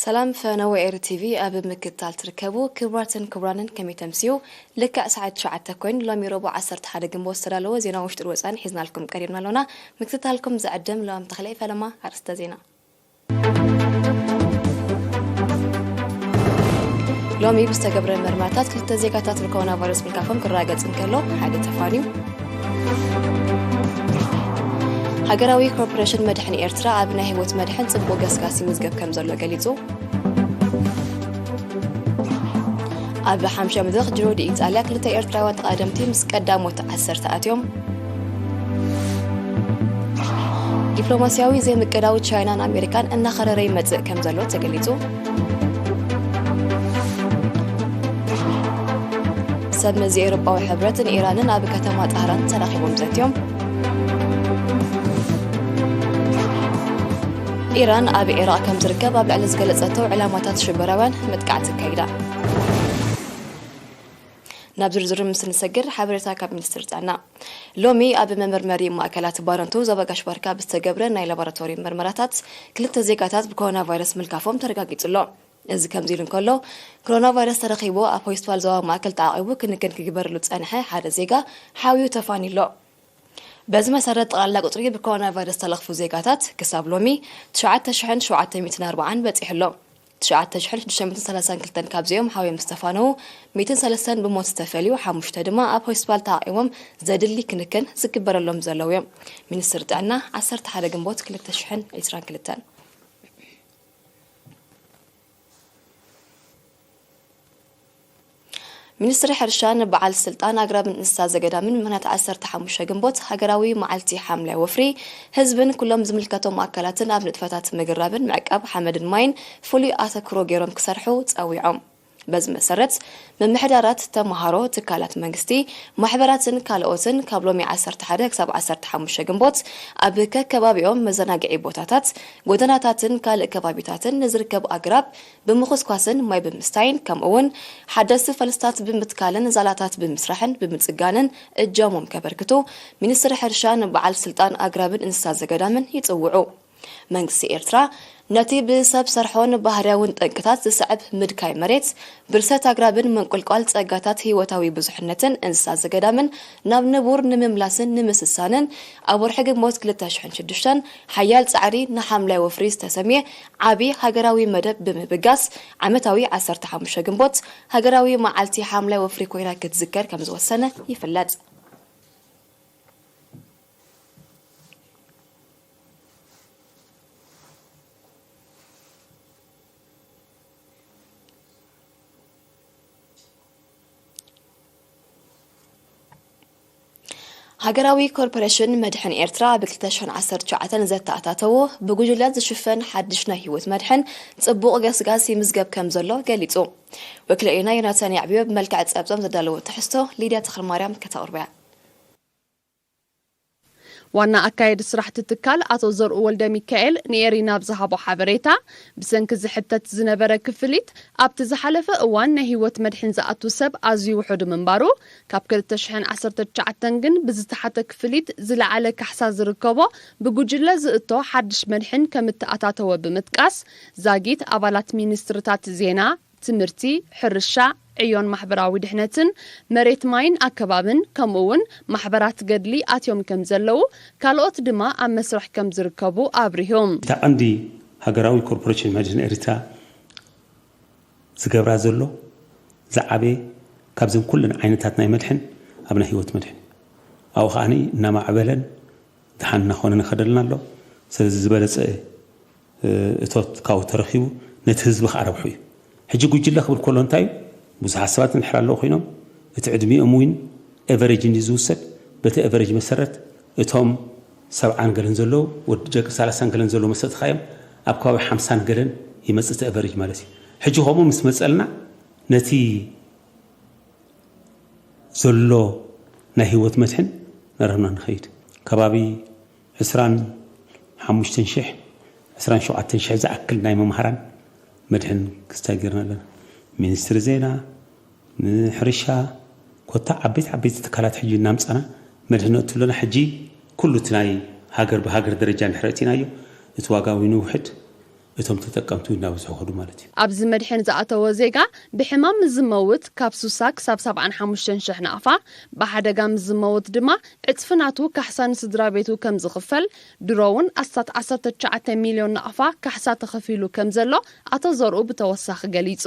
ሰላም ፈነወ ኤሪ ቲቪ ኣብ ምክትታል ትርከቡ ክቡራትን ክቡራንን ከመይ ተምስዩ? ልክዕ ሰዓት ትሽዓተ ኮይኑ ሎሚ ረቡዕ ዓሰርተ ሓደ ግንቦት ዝተዳለወ ዜና ውሽጥን ወፃን ሒዝናልኩም ቀሪብና ኣሎና። ምክትታልኩም ዝዕድም ለዋም ተኽለ ፈለማ። ኣርእስተ ዜና። ሎሚ ብዝተገብረ መርመራታት ክልተ ዜጋታት ንኮሮና ቫይረስ ምልካፎም ክረጋገጽ እንከሎ ሓደ ተፋንዩ። ሃገራዊ ኮርፖሬሽን መድሕን ኤርትራ ኣብ ናይ ህይወት መድሕን ጽቡቕ ገስጋስ ይምዝገብ ከም ዘሎ ገሊጹ። ኣብ ሓምሻይ መድረኽ ጂሮ ዲ ኢጣልያ ክልተ ኤርትራውያን ተቓደምቲ ምስ ቀዳሞት ዓሰርተ ኣትዮም። ዲፕሎማስያዊ ዘይምቅዳው ቻይናን ኣሜሪካን እናኸረረ ይመጽእ ከም ዘሎ ተገሊጹ። ሰብ መዚ ኤውሮጳዊ ሕብረትን ኢራንን ኣብ ከተማ ጣህራን ተራኺቦም ዘትዮም። ኢራን ኣብ ዒራቕ ከም ዝርከብ ኣብ ልዕሊ ዝገለጸቶ ዕላማታት ሽበራውያን መጥቃዕቲ ኣካይዳ። ናብ ዝርዝሩ ምስ ንሰግር ሓበሬታ ካብ ሚኒስትሪ ጥዕና። ሎሚ ኣብ መመርመሪ ማእከላት ባረንቱ ዞባ ጋሽ ባርካ ብዝተገብረ ናይ ላቦራቶሪ መርመራታት ክልተ ዜጋታት ብኮሮና ቫይረስ ምልካፎም ተረጋጊጹ ኣሎ። እዚ ከምዚ ኢሉ እንከሎ፣ ኮሮና ቫይረስ ተረኺቡ ኣብ ሆስፒታል ዞባ ማእከል ተዓቒቡ ክንክን ክግበረሉ ዝጸንሐ ሓደ ዜጋ ሓውዩ ተፋንዩ ኣሎ። በዚ መሰረት ጠቕላላ ቁጽሪ ብኮሮና ቫይረስ ዝተለኽፉ ዜጋታት ክሳብ ሎሚ ትሽዓተ ሽሕን ሸውዓተ ሚእትን ኣርባዓን በጺሑ ኣሎ። ትሽዓተ ሽሕን ሽዱሽተ ሚእትን ሰላሳን ክልተን ካብዚኦም ሓውዮም ዝተፋነዉ፣ ሚእትን ሰለስተን ብሞት ዝተፈልዩ፣ ሓሙሽተ ድማ ኣብ ሆስፒታል ተዓቒቦም ዘድሊ ክንክን ዝግበረሎም ዘለዉ እዮም። ሚኒስትሪ ጥዕና ዓሰርተ ሓደ ግንቦት ክልተ ሽሕን ዕስራን ክልተን። ሚኒስትሪ ሕርሻን በዓል ስልጣን ኣግራብን እንስሳ ዘገዳምን ምኽንያት ዓሰርተ ሓሙሽተ ግንቦት ሃገራዊ መዓልቲ ሓምላይ ወፍሪ ህዝብን ኩሎም ዝምልከቶም ኣካላትን ኣብ ንጥፈታት ምግራብን ምዕቃብ ሓመድን ማይን ፍሉይ ኣተክሮ ገይሮም ክሰርሑ ጸዊዖም። በዚ መሰረት ምምሕዳራት፣ ተመሃሮ፣ ትካላት መንግስቲ፣ ማሕበራትን ካልኦትን ካብ ሎሚ ዓሰርተ ሓደ ክሳብ ዓሰርተ ሓሙሽተ ግንቦት ኣብ ከከባቢኦም መዘናግዒ ቦታታት፣ ጎደናታትን ካልእ ከባቢታትን ንዝርከብ ኣግራብ ብምኹስኳስን ማይ ብምስታይን፣ ከምኡ እውን ሓደስቲ ፈልስታት ብምትካልን ዛላታት ብምስራሕን ብምጽጋንን እጃሞም ከበርክቱ ሚኒስትሪ ሕርሻን በዓል ስልጣን ኣግራብን እንስሳ ዘገዳምን ይጽውዑ። መንግስቲ ኤርትራ ነቲ ብሰብ ሰርሖን ባህርያውን ጠንቅታት ዝስዕብ ምድካይ መሬት፣ ብርሰት ኣግራብን ምንቁልቋል ጸጋታት ህይወታዊ ብዙሕነትን እንስሳ ዘገዳምን ናብ ንቡር ንምምላስን ንምስሳንን፣ ኣብ ወርሒ ግንቦት ክልተ ሽሕን ሽዱሽተን ሓያል ጻዕሪ ንሓምላይ ወፍሪ ዝተሰምየ ዓቢ ሃገራዊ መደብ ብምብጋስ፣ ዓመታዊ ዓሰርተ ሓሙሽተ ግንቦት ሃገራዊ መዓልቲ ሓምላይ ወፍሪ ኮይና ክትዝከር ከም ዝወሰነ ይፍለጥ። ሃገራዊ ኮርፖሬሽን መድሕን ኤርትራ ኣብ ክልተ ሽሕን ዓሰርተ ትሽዓተን ዘተኣታተዎ ብጉጅለ ዝሽፈን ሓድሽ ናይ ህይወት መድሕን ጽቡቕ ገስጋስ ይምዝገብ ከም ዘሎ ገሊጹ። ወኪል ዮናታን ያዕብዮ ብመልክዕ ጸብጸብ ዘዳለዎ ትሕዝቶ ሊድያ ተኽለማርያም ከተቕርቦ እያ። ዋና ኣካየዲ ስራሕቲ ትካል ኣቶ ዘርኡ ወልደ ሚካኤል ንኤሪና ኣብ ዝሃቦ ሓበሬታ፣ ብሰንኪ ዝሕተት ዝነበረ ክፍሊት ኣብቲ ዝሓለፈ እዋን ናይ ህይወት መድሕን ዝኣቱ ሰብ ኣዝዩ ውሑድ ምንባሩ፣ ካብ ክልተ ሽሕን ዓሰርተ ትሽዓተን ግን ብዝተሓተ ክፍሊት ዝለዓለ ካሕሳ ዝርከቦ ብጉጅለ ዝእቶ ሓድሽ መድሕን ከም እተኣታተወ ብምጥቃስ፣ ዛጊት ኣባላት ሚኒስትርታት ዜና፣ ትምህርቲ፣ ሕርሻ፣ ዕዮን ማሕበራዊ ድሕነትን፣ መሬት ማይን ኣከባብን፣ ከምኡ እውን ማሕበራት ገድሊ ኣትዮም ከም ዘለዉ፣ ካልኦት ድማ ኣብ መስርሕ ከም ዝርከቡ ኣብሪሁ። እታ ቀንዲ ሃገራዊ ኮርፖሬሽን መድሕን ኤርትራ ዝገብራ ዘሎ ዝዓበየ ካብዘን ኩለን ዓይነታት ናይ መድሕን ኣብ ናይ ህይወት መድሕን እዩ። ኣብኡ ከዓኒ እናማዕበለን ደሓን እናኾነ ንኸደልና ኣሎ። ስለዚ ዝበለጸ፣ እ፣ እቶት ካብኡ ተረኺቡ ነቲ ህዝቢ ከዓ ረብሑ እዩ። ሕጂ ጉጅለ ክብል ከሎ እንታይ እዩ? ብዙሓት ሰባት እንድሕር ኣለዉ ኮይኖም እቲ ዕድሚኦም እውን ኤቨሬጅ እንዲ ዝውሰድ፣ በቲ ኤቨሬጅ መሰረት እቶም ሰብዓን ገለን ዘለዉ፣ ወዲ ደቂ ሰላሳን ገለን ዘለዉ መሰጥኻዮም ኣብ ከባቢ ሓምሳን ገለን ይመጽእ እቲ ኤቨሬጅ ማለት እዩ። ሕጂ ከምኡ ምስ መጸልና ነቲ ዘሎ ናይ ህይወት መድሕን ነረብና ንኸይድ። ከባቢ ዕስራን ሓሙሽተን ሽሕ፣ ዕስራን ሸውዓተን ሽሕ ዝኣክል ናይ መምሃራን መድሕን ክስታይ ገይርና ኣለና። ሚኒስትሪ ዜና፣ ሕርሻ፣ ኮታ ዓበይቲ ዓበይቲ ትካላት ሕጂ እናምጻና መድሕን ነእቱ ኣለና። ሕጂ ኩሉ እቲ ናይ ሃገር ብሃገር ደረጃ እንድሕር ኣእቲናዮ፣ እቲ ዋጋ እውን ይውሕድ። እቶም ተጠቀምቲ እውን እናበዝሑ ከዱ ማለት እዩ። ኣብዚ መድሕን ዝኣተወ ዜጋ ብሕማም ምስ ዝመውት ካብ ሱሳ ክሳብ ሰብዓን ሓሙሽተን ሽሕ ናቕፋ፣ ብሓደጋ ምስ ዝመውት ድማ ዕፅፊ ናቱ ካሕሳ ንስድራ ቤቱ ከም ዝኽፈል፣ ድሮ እውን ኣስታት ዓሰርተ ትሽዓተ ሚልዮን ናቕፋ ካሕሳ ተኸፊሉ ከም ዘሎ ኣቶ ዘርኡ ብተወሳኺ ገሊጹ።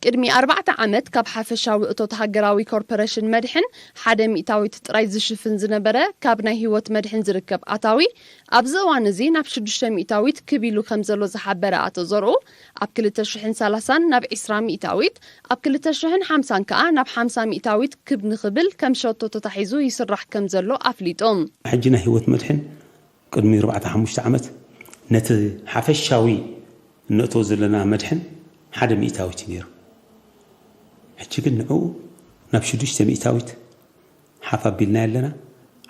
ቅድሚ ኣርባዕተ ዓመት ካብ ሓፈሻዊ እቶት ሃገራዊ ኮርፖሬሽን መድሕን ሓደ ሚእታዊት ጥራይ ዝሽፍን ዝነበረ ካብ ናይ ህይወት መድሕን ዝርከብ ኣታዊ፣ ኣብዚ እዋን እዚ ናብ ሽዱሽተ ሚእታዊት ክብ ኢሉ ከም ዘሎ ዝሓበረ ኣቶ ዘርኡ፣ ኣብ ክልተ ሽሕን ሰላሳን ናብ ዒስራ ሚእታዊት፣ ኣብ ክልተ ሽሕን ሓምሳን ከኣ ናብ ሓምሳ ሚእታዊት ክብ ንኽብል ከም ሸቶ ተታሒዙ ይስራሕ ከም ዘሎ ኣፍሊጡ። ሕጂ ናይ ህይወት መድሕን ቅድሚ ኣርባዕተ ሓሙሽተ ዓመት ነቲ ሓፈሻዊ እነእቶ ዘለና መድሕን ሓደ ሚእታዊት እዩ ነይሩ። ሕጂ ግን ንዕኡ ናብ ሽዱሽተ ሚእታዊት ሓፍ ኣቢልና ኣለና።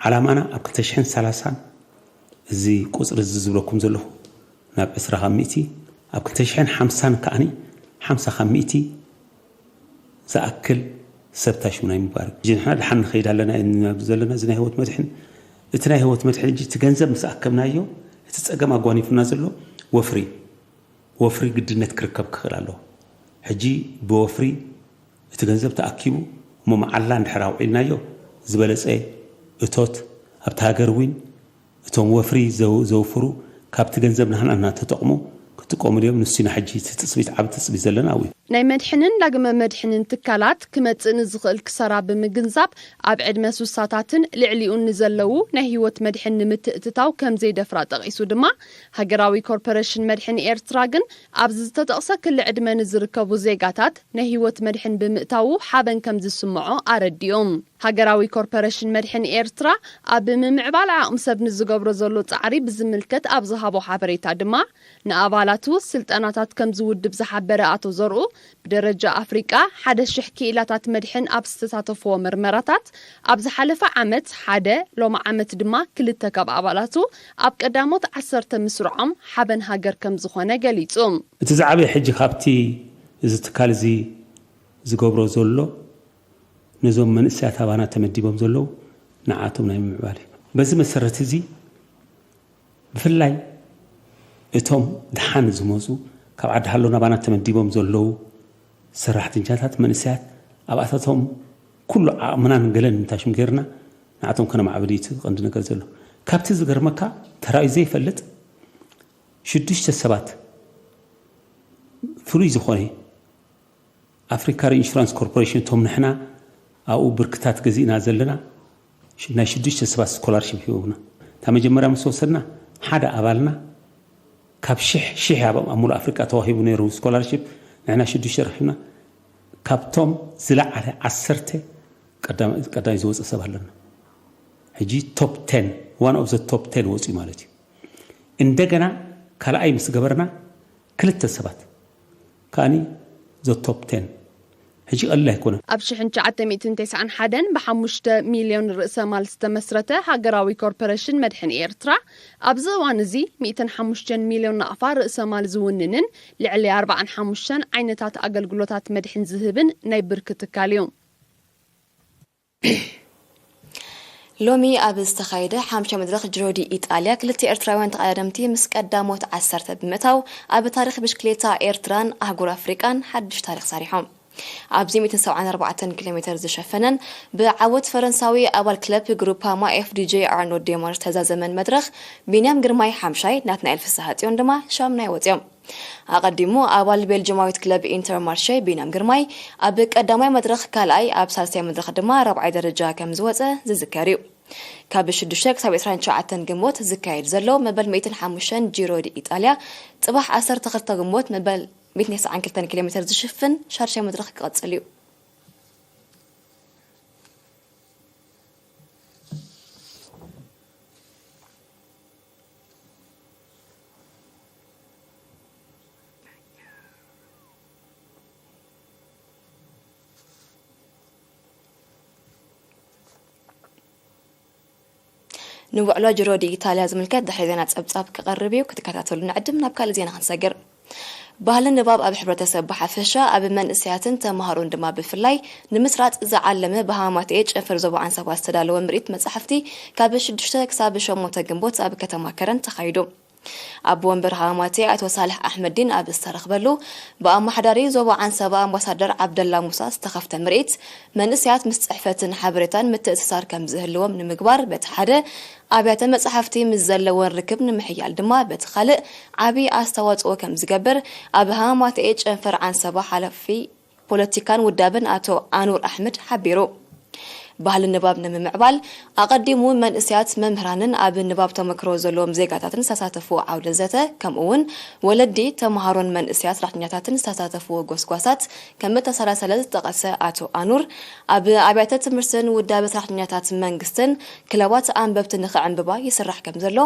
ዓላማና ኣብ ክልተ ሽሕን ሰላሳን እዚ ቁፅሪ እዚ ዝብለኩም ዘለኹ ናብ ዕስራ ካብ ሚእቲ፣ ኣብ ክልተ ሽሕን ሓምሳን ከዓኒ ሓምሳ ካብ ሚእቲ ዝኣክል ሰብ ታሽሙ ናይ ምባር። ሕጂ ንሕና ድሓን ንኸይድ ኣለና ኢና ዘለና። እዚ ናይ ህይወት መድሕን፣ እቲ ናይ ህይወት መድሕን ሕጂ እቲ ገንዘብ ምስ ኣከብናዮ፣ እቲ ፀገም ኣጓኒፉና ዘሎ ወፍሪ፣ ወፍሪ ግድነት ክርከብ ክኽእል ኣለዎ። ሕጂ ብወፍሪ እቲ ገንዘብ ተኣኪቡ እሞ መዓላ እንድሕር ኣውዒልናዮ ዝበለፀ እቶት ኣብቲ ሃገር እውን እቶም ወፍሪ ዘው- ዘውፍሩ ካብቲ ገንዘብ ናህና እናተጠቕሙ ክጥቀሙ ድዮም? ንሱ ኢና ሕጂ እቲ ትፅቢት ዓቢ ትፅቢት ዘለና ኣብኡ እዩ። ናይ መድሕንን ዳግመ መድሕንን ትካላት ክመጽእ ንዝኽእል ክሰራ ብምግንዛብ ኣብ ዕድመ ሱሳታትን ልዕሊኡን ንዘለዉ ናይ ህይወት መድሕን ንምትእትታው ከም ዘይደፍራ ጠቒሱ ድማ ሃገራዊ ኮርፖሬሽን መድሕን ኤርትራ ግን ኣብዚ ዝተጠቕሰ ክሊ ዕድመ ንዝርከቡ ዜጋታት ናይ ህይወት መድሕን ብምእታዉ ሓበን ከም ዝስምዖ ኣረዲኡ። ሃገራዊ ኮርፖሬሽን መድሕን ኤርትራ ኣብ ምምዕባል ዓቕሚ ሰብ ንዝገብሮ ዘሎ ጻዕሪ ብዝምልከት ኣብ ዝሃቦ ሓበሬታ ድማ ንኣባላቱ ስልጠናታት ከም ዝውድብ ዝሓበረ ኣቶ ዘርኡ ብደረጃ ኣፍሪቃ ሓደ ሽሕ ክኢላታት መድሕን ኣብ ዝተሳተፍዎ መርመራታት ኣብ ዝሓለፈ ዓመት ሓደ ሎሚ ዓመት ድማ ክልተ ካብ ኣባላቱ ኣብ ቀዳሞት ዓሰርተ ምስርዖም ሓበን ሃገር ከም ዝኾነ ገሊጹ። እቲ ዝዓበየ ሕጂ ካብቲ እዚ ትካል እዚ ዝገብሮ ዘሎ ነዞም መንእሰያት ኣባና ተመዲቦም ዘለዉ ንዓቶም ናይ ምምዕባል እዩ። በዚ መሰረት እዚ ብፍላይ እቶም ደሓን ዝመፁ ካብ ዓዲ ሃሎ ናባና ተመዲቦም ዘለዉ ሰራሕተኛታት መንእሰያት ኣብኣታቶም ኩሉ ዓቕምናን ገለን ምንታሽም ጌርና ንዓቶም ከነማዕብል እዩ እቲ ቀንዲ ነገር ዘሎ። ካብቲ ዝገርመካ ተራእዩ ዘይፈልጥ ሽዱሽተ ሰባት ፍሉይ ዝኾነ ኣፍሪካ ሪኢንሹራንስ ኮርፖሬሽን እቶም ንሕና ኣብኡ ብርክታት ገዚእና ዘለና ናይ ሽዱሽተ ሰባት ስኮላርሽፕ ሂቦምና። እታ መጀመርያ ምስ ወሰድና ሓደ ኣባልና ካብ ሽሕ ሽሕ ኣብ ኣብ ሙሉእ ኣፍሪቃ ተዋሂቡ ነይሩ ስኮላርሽፕ ንሕና ሽዱሽተ ረኪብና። ካብቶም ዝለዓለ ዓሰርተ ቀዳማይ ዝወፀ ሰብ ኣለና። ሕጂ ቶፕ ቴን ዋን ኦፍ ዘ ቶፕ ቴን ወፅኡ ማለት እዩ። እንደገና ካልኣይ ምስ ገበርና ክልተ ሰባት ከኣኒ ዘ ቶፕ ቴን ሕጂ ቀሊል ኣይኮነን። ኣብ ሽሕን ትሽዓተ ሚእትን ተስዓን ሓደን ብሓሙሽተ ሚልዮን ርእሰ ማል ዝተመስረተ ሃገራዊ ኮርፖሬሽን መድሕን ኤርትራ ኣብዚ እዋን እዚ ሚእትን ሓሙሽተን ሚልዮን ናቕፋ ርእሰ ማል ዝውንንን ልዕሊ ኣርባዓን ሓሙሽተን ዓይነታት ኣገልግሎታት መድሕን ዝህብን ናይ ብርኪ ትካል እዩ። ሎሚ ኣብ ዝተኻየደ ሓምሻይ መድረኽ ጅሮ ዲ ኢጣልያ ክልተ ኤርትራውያን ተቐዳደምቲ ምስ ቀዳሞት ዓሰርተ ብምእታው ኣብ ታሪኽ ብሽክሌታ ኤርትራን ኣህጉር ኣፍሪቃን ሓድሽ ታሪኽ ሰሪሖም። ኣብዚ ሚእትን ሰብዓን ኣርባዕተን ኪሎ ሜተር ዝሸፈነን ብዓወት ፈረንሳዊ ኣባል ክለብ ግሩፓማ ኤፍዲጄ ኣርኖልድ ዴማር ዝተዛዘመን መድረኽ ቢንያም ግርማይ ሓምሻይ፣ ናትናኤል ፍስሃጽዮን ድማ ሻምናይ ወጺኦም። ኣቐዲሙ ኣባል ቤልጅማዊት ክለብ ኢንተርማርሼ ቢንያም ግርማይ ኣብ ቀዳማይ መድረኽ ካልኣይ፣ ኣብ ሳልሳይ መድረኽ ድማ ራብዓይ ደረጃ ከም ዝወጸ ዝዝከር እዩ። ካብ ሽዱሽተ ክሳብ ዕስራን ትሽዓተን ግንቦት ዝካየድ ዘሎ መበል ሚእትን ሓሙሽተን ጂሮ ዲ ኢጣልያ ጽባሕ ዓሰርተ ክልተ ግንቦት መበል ሚእትን ተስዓን ክልተን ኪሎ ሜተር ዝሽፍን ሻድሻይ መድረኽ ክቐጽል እዩ። ንውዕሎ ጅሮ ዲ ኢታልያ ዝምልከት ድሕሪ ዜና ጸብጻብ ክቐርብ እዩ፣ ክትከታተሉ ንዕድም። ናብ ካልእ ዜና ክንሰግር። ባህልን ንባብ ኣብ ሕብረተሰብ ብሓፈሻ ኣብ መንእሰያትን ተምሃሮን ድማ ብፍላይ ንምስራጽ ዝዓለመ ብሃማማተኤ ጨንፈር ዞባ ዓንሰባ ዝተዳለወ ምርኢት መጻሕፍቲ ካብ ሽዱሽተ ክሳብ ሸሞንተ ግንቦት ኣብ ከተማ ከረን ተኻይዱ። ኣቦ ወንበር ሃማማቴ ኣቶ ሳልሕ ኣሕመዲን ኣብ ዝተረኽበሉ፣ ብኣመሓዳሪ ዞባ ዓንሰባ ኣምባሳደር ዓብደላ ሙሳ ዝተኸፍተ ምርኢት፣ መንእሰያት ምስ ጽሕፈትን ሓበሬታን ምትእስሳር ከም ዝህልዎም ንምግባር በቲ ሓደ፣ ኣብያተ መጻሕፍቲ ምስ ዘለወን ርክብ ንምሕያል ድማ በቲ ካልእ ዓቢ ኣስተዋጽኦ ከም ዝገብር ኣብ ሃማማቴ ጨንፈር ዓንሰባ ሓላፊ ፖለቲካን ውዳብን ኣቶ ኣኑር ኣሕመድ ሓቢሩ። ባህሊ ንባብ ንምምዕባል ኣቐዲሙ መንእሰያት መምህራንን ኣብ ንባብ ተመክሮ ዘለዎም ዜጋታትን ዝተሳተፍዎ ዓውደ ዘተ፣ ከምኡ እውን ወለዲ፣ ተምሃሮን መንእሰያት ሰራሕተኛታትን ዝተሳተፍዎ ጎስጓሳት ከም እተሰላሰለ ዝጠቐሰ ኣቶ ኣኑር፣ ኣብ ኣብያተ ትምህርትን ውዳበ ሰራሕተኛታት መንግስትን ክለባት ኣንበብቲ ንኽዕንብባ ይስራሕ ከም ዘሎ፣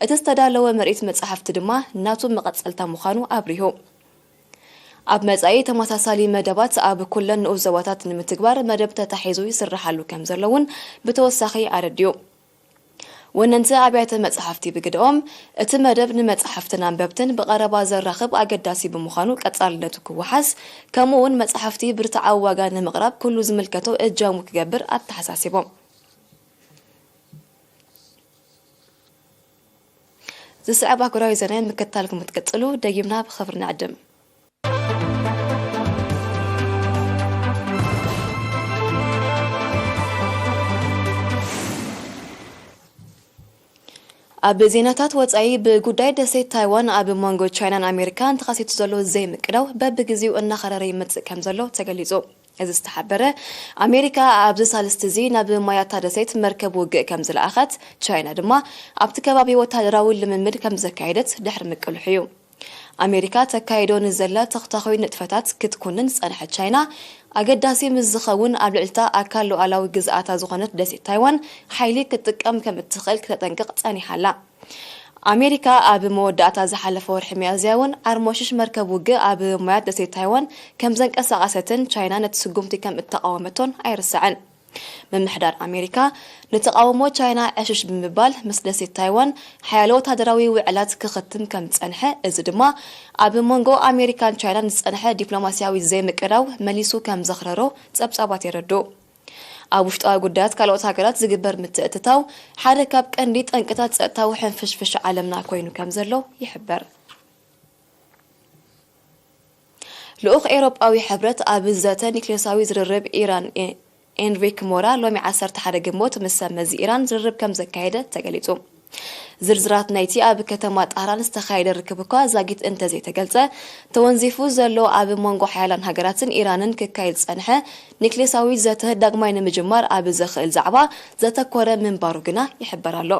እቲ ዝተዳለወ ምርኢት መጻሕፍቲ ድማ ናቱ መቐጸልታ ምዃኑ ኣብሪሁ። ኣብ መጻኢ ተመሳሳሊ መደባት ኣብ ኩለን ንኡስ ዞባታት ንምትግባር መደብ ተታሒዙ ይስርሓሉ ከም ዘሎ እውን ብተወሳኺ ኣረዲኡ። ወነንቲ ኣብያተ መጻሕፍቲ ብግደኦም፣ እቲ መደብ ንመጻሕፍትን ኣንበብትን ብቐረባ ዘራኽብ ኣገዳሲ ብምዃኑ ቀጻልነቱ ክወሓስ፣ ከምኡ እውን መጻሕፍቲ ብርትዓዊ ዋጋ ንምቕራብ ኩሉ ዝምልከቶ እጃሙ ክገብር ኣተሓሳሲቦም። ዝስዕብ ኣህጉራዊ ዜና ምክትታል ከም እትቅጽሉ ደጊምና ብኽብሪ ንዕድም። ኣብ ዜናታት ወጻኢ፣ ብጉዳይ ደሴት ታይዋን ኣብ መንጎ ቻይናን ኣሜሪካን ተኸሲቱ ዘሎ ዘይምቅዳው በብግዜኡ እናኸረረ ይመጽእ ከም ዘሎ ተገሊጹ። እዚ ዝተሓበረ፣ ኣሜሪካ ኣብዚ ሳልስቲ እዚ ናብ ማያታ ደሴት መርከብ ውግእ ከም ዝለኣኸት፣ ቻይና ድማ ኣብቲ ከባቢ ወታደራዊ ልምምድ ከም ዘካየደት ድሕሪ ምቅልሑ እዩ። ኣሜሪካ ተካይዶ ንዘላ ተኽታኾይ ንጥፈታት ክትኩንን ዝጸንሐት ቻይና፣ ኣገዳሲ ምስ ዝኸውን ኣብ ልዕልታ ኣካል ሉዓላዊ ግዝኣታ ዝኾነት ደሴት ታይዋን ሓይሊ ክትጥቀም ከም እትኽእል ክተጠንቅቕ ጸኒሓ ኣላ። ኣሜሪካ ኣብ መወዳእታ ዝሓለፈ ወርሒ ሚያዝያ እውን ዓርሞሽሽ መርከብ ውግእ ኣብ ማያት ደሴት ታይዋን ከም ዘንቀሳቐሰትን ቻይና ነቲ ስጉምቲ ከም እተቓወመቶን ኣይርሳዕን። ምምሕዳር ኣሜሪካ ንተቓውሞ ቻይና ዕሽሽ ብምባል፣ ምስ ደሴት ታይዋን ሓያሎ ወታደራዊ ውዕላት ክኽትም ከም ዝጸንሐ፣ እዚ ድማ ኣብ መንጎ ኣሜሪካን ቻይናን ዝጸንሐ ዲፕሎማስያዊ ዘይምቅዳው መሊሱ ከም ዘኽረሮ ጸብጻባት የረድኡ። ኣብ ውሽጣዊ ጉዳያት ካልኦት ሃገራት ዝግበር ምትእትታው ሓደ ካብ ቀንዲ ጠንቅታት ጸጥታዊ ሕንፍሽፍሽ ዓለምና ኮይኑ ከም ዘሎ ይሕበር። ልኡኽ ኤውሮጳዊ ሕብረት ኣብ ዘተ ኒክሌሳዊ ዝርርብ ኢራን ኤ-፣ ኤንሪክ ሞራ ሎሚ ዓሰርተ ሓደ ግንቦት ምስ ሰብ መዚ ኢራን ዝርርብ ከም ዘካየደ ተገሊጹ። ዝርዝራት ናይቲ ኣብ ከተማ ጣህራን ዝተኻየደ ርክብ እኳ ዛጊት እንተዘይተገልጸ፣ ተወንዚፉ ዘሎ ኣብ መንጎ ሓያላን ሃገራትን ኢራንን ክካየድ ዝጸንሐ ኒክሌሳዊ ዘተ ዳግማይ ንምጅማር ኣብ ዘኽእል ዛዕባ ዘተኮረ ምንባሩ ግና ይሕበር ኣሎ።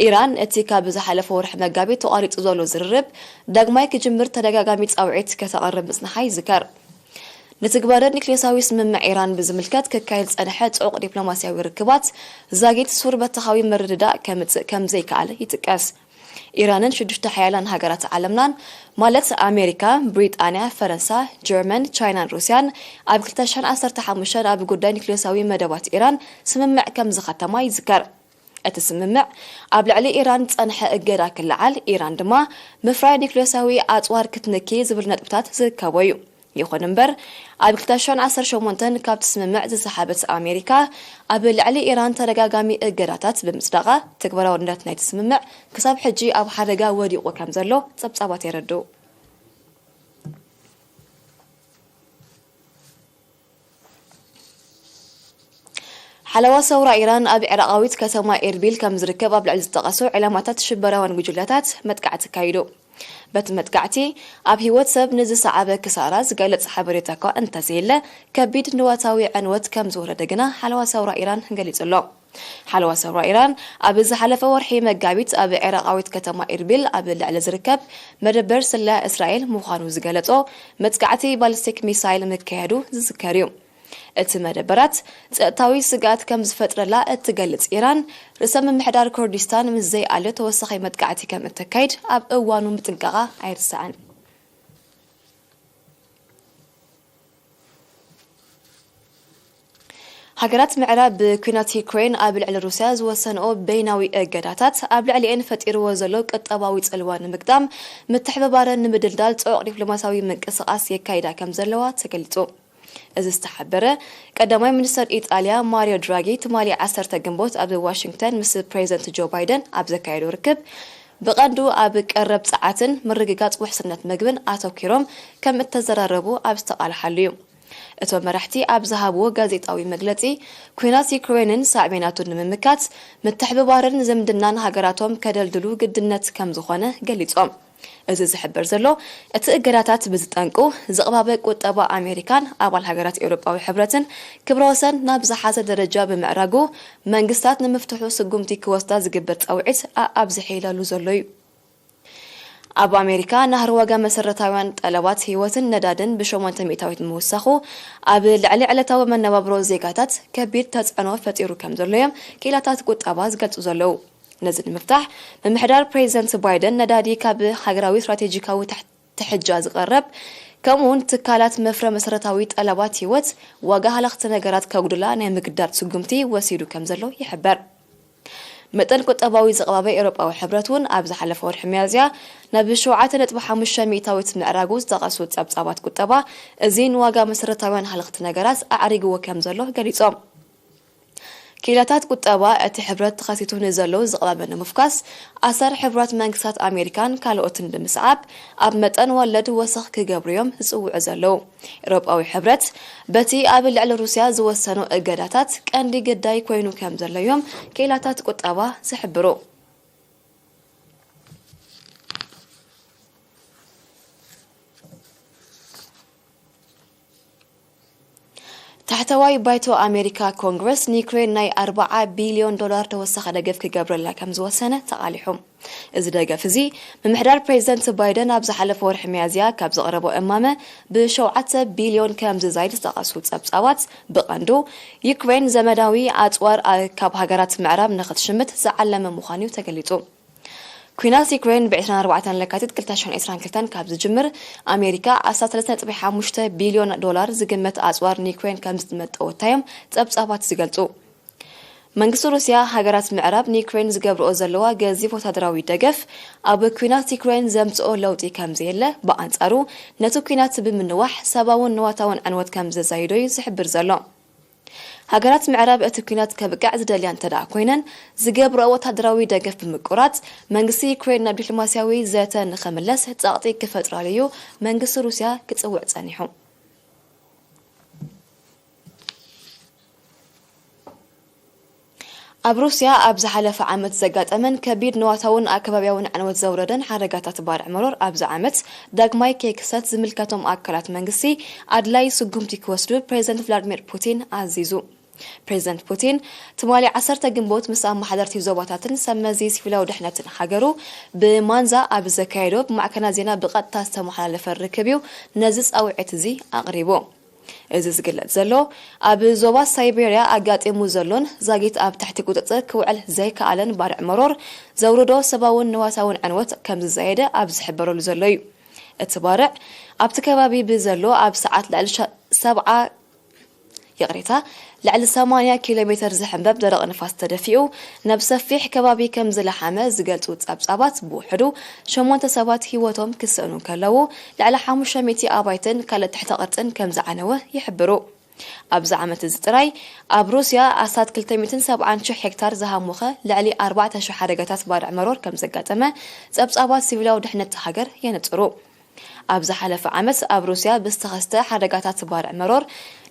ኢራን እቲ ካብ ዝሓለፈ ወርሒ መጋቢት ተቋሪጹ ዘሎ ዝርርብ ዳግማይ ክጅምር ተደጋጋሚ ጻውዒት ከተቕርብ ምጽንሓ ይዝከር። ንትግባረ ኒክሌሳዊ ስምምዕ ኢራን ብዝምልከት ክካየድ ዝጸንሐ ጽዑቕ ዲፕሎማስያዊ ርክባት ዛጊት ሱር በተኻዊ ምርድዳእ ከምጽእ ከም ዘይከኣለ ይጥቀስ። ኢራንን ሽዱሽተ ሓያላን ሃገራት ዓለምናን፣ ማለት ኣሜሪካ፣ ብሪጣንያ፣ ፈረንሳ፣ ጀርመን፣ ቻይናን ሩስያን፣ ኣብ ክልተ ሽሕን ዓሰርተ ሓሙሽተን ኣብ ጉዳይ ኒክሌሳዊ መደባት ኢራን ስምምዕ ከም ዝኸተማ ይዝከር። እቲ ስምምዕ ኣብ ልዕሊ ኢራን ዝጸንሐ እገዳ ክለዓል፣ ኢራን ድማ ምፍራይ ኒክሌሳዊ ኣጽዋር ክትንኪ ዝብል ነጥብታት ዝርከቦ እዩ። ይኹን እምበር፣ ኣብ ክልተ ሽሕን ዓሰርተ ሸሞንተን ካብቲ ስምምዕ ዝሰሓበት ኣሜሪካ፣ ኣብ ልዕሊ ኢራን ተደጋጋሚ እገዳታት ብምጽዳቓ፣ ተግባራውነት ናይቲ ስምምዕ ክሳብ ሕጂ ኣብ ሓደጋ ወዲቑ ከም ዘሎ ጸብጻባት የረድኡ። ሓለዋ ሰውራ ኢራን ኣብ ዕራቓዊት ከተማ ኤርቢል ከም ዝርከብ ኣብ ልዕሊ ዝጠቐሱ ዕላማታት ሽበራውያን ጉጅለታት መጥቃዕቲ ኣካይዱ። በቲ መጥቃዕቲ ኣብ ህይወት ሰብ ንዝሰዓበ ክሳራ ዝገልጽ ሓበሬታ እኳ እንተዘየለ፣ ከቢድ ንዋታዊ ዕንወት ከም ዝወረደ ግና ሓለዋ ሰውራ ኢራን ገሊጹ ኣሎ። ሓለዋ ሰውራ ኢራን ኣብ ዝሓለፈ ወርሒ መጋቢት ኣብ ዕራቓዊት ከተማ ኤርቢል ኣብ ልዕሊ ዝርከብ መደበር ስለያ እስራኤል ምዃኑ ዝገለጾ መጥቃዕቲ ባሊስቲክ ሚሳይል ምክያዱ ዝዝከር እዩ። እቲ መደበራት ጸጥታዊ ስግኣት ከም ዝፈጥረላ እትገልጽ ኢራን፣ ርእሰ ምምሕዳር ኩርዲስታን ምስ ዘይኣልዮ ተወሳኺ መጥቃዕቲ ከም እተካይድ ኣብ እዋኑ ምጥንቃቓ ኣይርሳዕን። ሃገራት ምዕራብ ብኲናት ዩክሬን ኣብ ልዕሊ ሩስያ ዝወሰንኦ በይናዊ እገዳታት ኣብ ልዕሊኤን ፈጢርዎ ዘሎ ቁጠባዊ ጽልዋ ንምግጣም ምትሕብባረን ንምድልዳል ጽዑቕ ዲፕሎማስያዊ ምንቅስቓስ የካይዳ ከም ዘለዋ ተገሊጹ። እዚ ዝተሓበረ ቀዳማይ ሚኒስተር ኢጣልያ ማሪዮ ድራጊ ትማሊ ዓሰርተ ግንቦት ኣብ ዋሽንግተን ምስ ፕሬዚደንት ጆ ባይደን ኣብ ዘካየዶ ርክብ፣ ብቐንዱ ኣብ ቀረብ ጸዓትን ምርግጋጽ ውሕስነት መግብን ኣተኲሮም ከም እተዘራረቡ ኣብ ዝተቓልሓሉ እዩ። እቶም መራሕቲ ኣብ ዝሃብዎ ጋዜጣዊ መግለጺ፣ ኲናት ዩክሬንን ሳዕቤናቱን ንምምካት ምትሕብባርን ዝምድናን ሃገራቶም ከደልድሉ ግድነት ከም ዝኾነ ገሊጾም። እዚ ዝሕበር ዘሎ፣ እቲ እገዳታት ብዝጠንቁ ዝቕባበ ቁጠባ ኣሜሪካን ኣባል ሃገራት ኤውሮጳዊ ሕብረትን ክብረ ወሰን ናብ ዝሓዘ ደረጃ ብምዕራጉ፣ መንግስታት ንምፍትሑ ስጉምቲ ክወስዳ ዝግበር ጻውዒት ኣኣብዚሐ ኢለሉ ዘሎ እዩ። ኣብ ኣሜሪካ፣ ናህሪ ዋጋ መሰረታውያን ጠለባት ህይወትን ነዳድን ብ800% ምውሳኹ፣ ኣብ ልዕሊ ዕለታዊ መነባብሮ ዜጋታት ከቢድ ተጽዕኖ ፈጢሩ ከም ዘሎ እዮም ክኢላታት ቁጠባ ዝገልጹ ዘለዉ። ነዚ ንምፍታሕ፣ ምምሕዳር ፕሬዚደንት ባይደን ነዳዲ ካብ ሃገራዊ ስትራቴጂካዊ ትሕ-፣ ትሕጃ ዝቐረብ፣ ከምኡውን ትካላት መፍረ መሰረታዊ ጠለባት ህይወት ዋጋ ሃለኽቲ ነገራት ከጉድላ ናይ ምግዳድ ስጉምቲ ወሲዱ ከም ዘሎ ይሕበር። መጠን ቁጠባዊ ዝቕባበ ኤውሮጳዊ ሕብረት እውን ኣብ ዝሓለፈ ወርሒ ሚያዝያ ናብ 7.5% ምዕራጉ ዝጠቐሱ ጸብጻባት ቁጠባ፣ እዚ ንዋጋ መሰረታውያን ሃለኽቲ ነገራት ኣዕሪግዎ ከም ዘሎ ገሊጾም። ክኢላታት ቁጠባ፣ እቲ ሕብረት ተኸሲቱ ንዘሎ ዝቕባበ ንምፍካስ፣ ኣሰር ሕቡራት መንግስታት ኣሜሪካን ካልኦትን ብምስዓብ፣ ኣብ መጠን ወለድ ወሰኽ ክገብሩ እዮም ዝጽውዑ ዘለዉ። ኤውሮጳዊ ሕብረት፣ በቲ ኣብ ልዕሊ ሩስያ ዝወሰኑ እገዳታት ቀንዲ ግዳይ ኮይኑ ከም ዘሎ እዮም ክኢላታት ቁጠባ ዝሕብሩ። ታሕተዋይ ባይቶ ኣሜሪካ ኮንግረስ፣ ንዩክሬን ናይ ኣርብዓ ቢልዮን ዶላር ተወሳኺ ደገፍ ክገብረላ ከም ዝወሰነ ተቓሊሑ። እዚ ደገፍ እዚ፣ ምምሕዳር ፕሬዚደንት ባይደን ኣብ ዝሓለፈ ወርሒ ሚያዝያ ካብ ዘቕረቦ እማመ ብ7 ቢልዮን ከም ዝዛይድ ዝጠቐሱ ጸብጻባት፣ ብቐንዱ ዩክሬን ዘመናዊ ኣጽዋር ኣ-፣ ካብ ሃገራት ምዕራብ ንኽትሽምት ዝዓለመ ምዃኑ እዩ ተገሊጹ። ኲናት ዩክሬን ብ24 ለካቲት 2022 ካብ ዝጅምር፣ ኣሜሪካ 13.5 ቢልዮን ዶላር ዝግመት ኣጽዋር ንዩክሬን ከም ዝመጠወታ እዮም ጸብጻባት ዝገልጹ። መንግስቲ ሩስያ፣ ሃገራት ምዕራብ ንዩክሬን ዝገብርኦ ዘለዋ ገዚፍ ወታደራዊ ደገፍ ኣብ ኲናት ዩክሬን ዘምጽኦ ለውጢ ከም ዘየለ፣ ብኣንጻሩ ነቲ ኲናት ብምንዋሕ ሰብኣውን ንዋታውን ዕንወት ከም ዘዛይዶ እዩ ዝሕብር ዘሎ። ሃገራት ምዕራብ እቲ ኲናት ከብቅዕ ዝደልያ እንተደኣ ኮይነን፣ ዝገብርኦ ወታደራዊ ደገፍ ብምቁራጽ፣ መንግስቲ ዩክሬን ናብ ዲፕሎማስያዊ ዘተ ንኽምለስ ጸቕጢ ክፈጥራሉ እዩ መንግስቲ ሩስያ ክጽውዕ ጸኒሑ። ኣብ ሩስያ ኣብ ዝሓለፈ ዓመት ዘጋጠመን ከቢድ ንዋታውን ኣከባብያውን ዕንወት ዘውረደን ሓደጋታት ባርዕ መሮር ኣብዚ ዓመት ዳግማይ ከይክሰት ዝምልከቶም ኣካላት መንግስቲ ኣድላይ ስጉምቲ ክወስዱ ፕሬዚደንት ቭላድሚር ፑቲን ኣዚዙ። ፕሬዚደንት ፑቲን ትማሊ 10 ግንቦት ምስ ኣመሓደርቲ ዞባታትን ሰብ መዚ ሲቪላዊ ድሕነትን ሃገሩ ብማንዛ ኣብ ዘካየዶ ብማዕከናት ዜና ብቐጥታ ዝተመሓላለፈ ርክብ እዩ ነዚ ጻውዒት እዚ ኣቕሪቡ። እዚ ዝግለጽ ዘሎ፣ ኣብ ዞባ ሳይቤርያ ኣጋጢሙ ዘሎን ዛጊት ኣብ ትሕቲ ቁጽጽር ክውዕል ዘይከኣለን ባርዕ መሮር ዘውርዶ ሰብኣውን ንዋታውን ዕንወት ከም ዝዛየደ ኣብ ዝሕበረሉ ዘሎ እዩ። እቲ ባርዕ ኣብቲ ከባቢ ብዘሎ ኣብ ሰዓት ልዕሊ ሸ-፣ 70፣ ይቕሬታ፣ ልዕሊ 80 ኪሎ ሜተር ዝሕንበብ ደረቕ ንፋስ ተደፊኡ ናብ ሰፊሕ ከባቢ ከም ዝለሓመ ዝገልጹ ጸብጻባት፣ ብውሕዱ ሸሞንተ ሰባት ህይወቶም ክስእኑ እንከለዉ፣ ልዕሊ ሓሙሽተ ሚእቲ ኣባይትን ካልእ ትሕተ ቅርጽን ከም ዝዓነወ ይሕብሩ። ኣብዚ ዓመት እዚ ጥራይ፣ ኣብ ሩስያ ኣስታት 270,000 ሄክታር ዝሃሙኸ ልዕሊ 4,000 ሓደጋታት ባርዕ መሮር ከም ዘጋጠመ ጸብጻባት ሲቪላዊ ድሕነት እታ ሃገር የነጽሩ። ኣብ ዝሓለፈ ዓመት ኣብ ሩስያ ብዝተኸስተ ሓደጋታት ባርዕ መሮር፣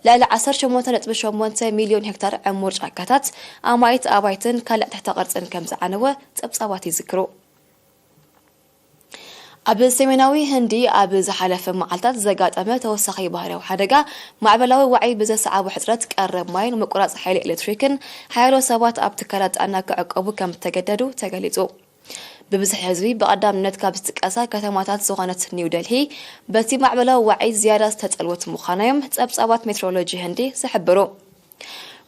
ልዕሊ 18.8 ሚልዮን ሄክታር ዕሙር ጫካታት፣ ኣማኢት ኣባይትን ካልእ ትሕተ ቅርጽን ከም ዝዓነወ ጸብጻባት ይዝክሩ። ኣብ ሰሜናዊ ህንዲ ኣብ ዝሓለፈ መዓልታት ዘጋጠመ ተወሳኺ ባህርያዊ ሓደጋ፣ ማዕበላዊ ዋዒ ብዘሰዓቦ ሕጽረት ቀረብ ማይን ምቁራጽ ሓይሊ ኤሌክትሪክን፣ ሓያሎ ሰባት ኣብ ትካላት ጥዕና ክዕቀቡ ከም እተገደዱ ተገሊጹ። ብብዝሒ ህዝቢ ብቐዳምነት ካብ ዝጥቀሳ ከተማታት ዝኾነት ኒው ደልሂ፣ በቲ ማዕበላዊ ዋዒ ዝያዳ ዝተጸልወት ምዃና እዮም ጸብጻባት ሜትሮሎጂ ህንዲ ዝሕብሩ።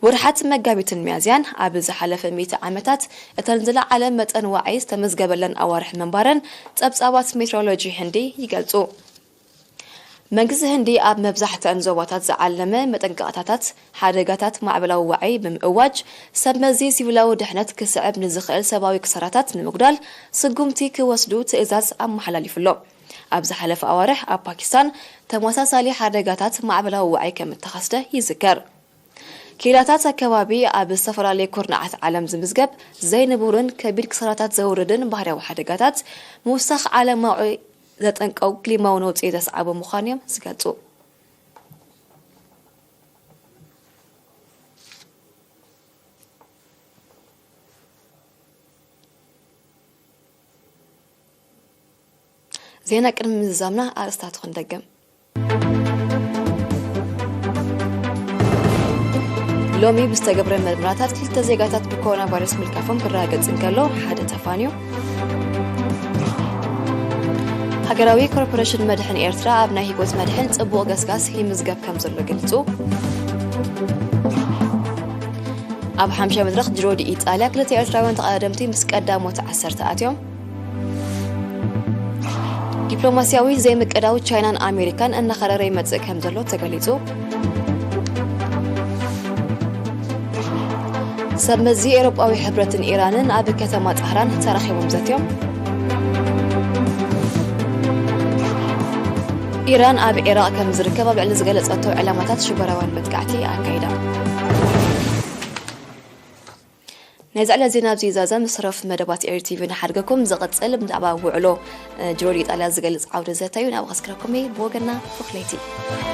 ወርሓት መጋቢትን ሚያዝያን ኣብ ዝሓለፈ ሚእቲ ዓመታት እተን ዝለዓለ መጠን ዋዒ ዝተመዝገበለን ኣዋርሕ ምንባረን ጸብጻባት ሜትሮሎጂ ህንዲ ይገልጹ። መንግስቲ ህንዲ ኣብ መብዛሕትአን ዞባታት ዝዓለመ መጠንቀቕታታት ሓደጋታት ማዕበላዊ ዋዒ ብምእዋጅ፣ ሰብ መዚ ሲቪላዊ ድሕነት ክስዕብ ንዝኽእል ሰብኣዊ ክሳራታት ንምጉዳል ስጉምቲ ክወስዱ ትእዛዝ ኣመሓላሊፉ ኣሎ። ኣብ ዝሓለፈ ኣዋርሕ ኣብ ፓኪስታን ተመሳሳሊ ሓደጋታት ማዕበላዊ ዋዒ ከም እተኸስተ ይዝከር። ክኢላታት ኣከባቢ ኣብ ዝተፈላለዩ ኩርናዓት ዓለም ዝምዝገብ ዘይንቡርን ከቢድ ክሳራታት ዘውርድን ባህርያዊ ሓደጋታት ምውሳኽ ዓለማዊ ዘጠንቀው ክሊማዊ ነውጺ ዘስዓቡ ምዃኑ እዮም ዝገልጹ። ዜና ቅድሚ ምዝዛምና ኣርእስታቱ ክንደግም። ሎሚ ብዝተገብረ መርመራታት ክልተ ዜጋታት ብኮሮና ቫይረስ ምልካፎም ክረጋገጽ እንከሎ ሓደ ተፋንዩ። ሃገራዊ ኮርፖሬሽን መድሕን ኤርትራ ኣብ ናይ ህይወት መድሕን ጽቡቕ ገስጋስ ይምዝገብ ከም ዘሎ ገሊጹ። ኣብ ሓምሻይ መድረኽ ጅሮ ዲ ኢጣልያ ክልተ ኤርትራውያን ተቐዳደምቲ ምስ ቀዳሞት ዓሰርተ ኣትዮም። ዲፕሎማስያዊ ዘይምቅዳው ቻይናን ኣሜሪካን እናኸረረ ይመጽእ ከም ዘሎ ተገሊጹ። ሰብ መዚ ኤውሮጳዊ ሕብረትን ኢራንን ኣብ ከተማ ጣህራን ተራኺቦም ዘትዮም። ኢራን ኣብ ዒራቕ ከም ዝርከብ ኣብ ልዕሊ ዝገለጸቶ ዕላማታት ሽበራውያን መጥቃዕቲ ኣካይዳ። ናይ ዝዕለት ዜና ኣብዚ ይዛዘም። ስረፍ መደባት ኤሪ ቲቪ ንሓድገኩም። ዝቕጽል ብዛዕባ ውዕሎ ጅሮ ዲ ኢጣልያ ዝገልጽ ዓውደ ዘተ እዩ። ናብ ከስክረኩም እየ። ብወገና ፉኽለይቲ።